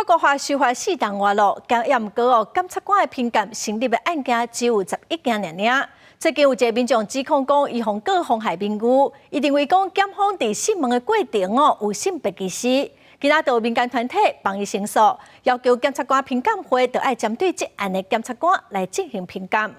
法國法修法4冬外咯，也毋過哦，檢察官的評鑑成立的案件只有11件爾爾。最近有一个民眾指控講，伊予告妨害名譽，伊認為講檢方佇訊問的過程哦有性別歧視。今仔就有民間團體幫伊申訴，要求檢察官評鑑會著愛針對這案的檢察官來進行評鑑。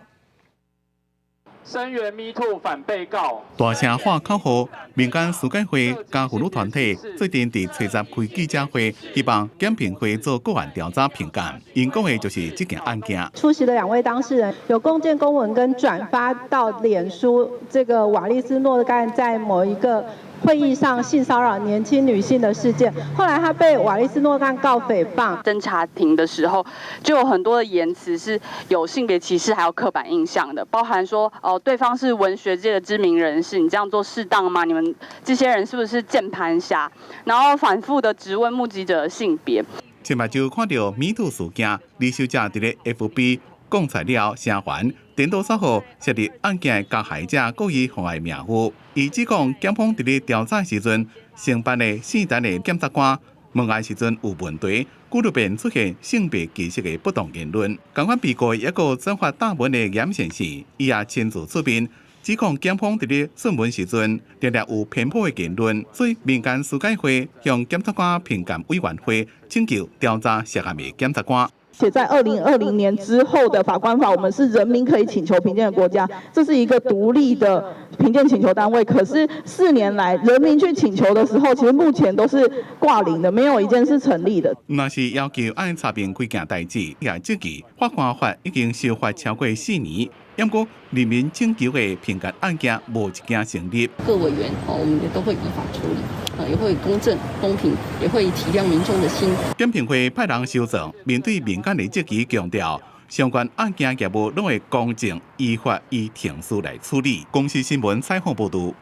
聲援 Me Too 反被告，大聲喊口號，民間司改會佮婦女團體最近佇初十開記者會，希望檢評會做個案調查評鑑。𪜶講的就是這件案件。出席的兩位當事人有共建公文跟轉發到臉書，這個瓦利斯諾幹在某一個會議上性騷擾年輕女性的事件，後來他被瓦利斯諾幹告誹謗。偵查庭的時候，就有很多的言辭是有性別歧視還有刻板印象的，包含說哦，對方是文學界的知名人士，你這樣做適當嗎？你們這些人是不是鍵盤俠？然後反覆的質問目擊者的性別。前擺就看著 MeToo 事件，李小姐佇咧 FB 講出了聲援，顛倒煞予涉入案件的加害者故意妨礙名譽。伊指控檢方佇咧調查時陣，承辦的姓陳的檢察官問案時陣有問題，故就便出現性別歧視的不當言論。仝款被告一個轉發貼文的嚴先生，伊也親自出面指控檢方佇咧訊問時陣，定定有偏頗的言論，所以民間司改會向檢察官評鑑委員會請求調查涉案的檢察官。且在2020年之後的法官法，我們是人民可以請求評鑑的國家，這是一個獨立的評鑑請求單位。可是4年來，人民去請求的時候，其實目前都是掛零的，沒有一件是成立的。若是要求愛查明幾件代誌，也質疑法官法已經修法超過4年，毋過人民請求的評鑑案件無一件成立。各委員哦，我們也都會依法處理，啊，也會公正公平，也會體諒民眾的心。檢評會派人收證，面對民間的質疑，強調相關案件業務攏會公正依法依程序來處理。公視新聞採訪報導。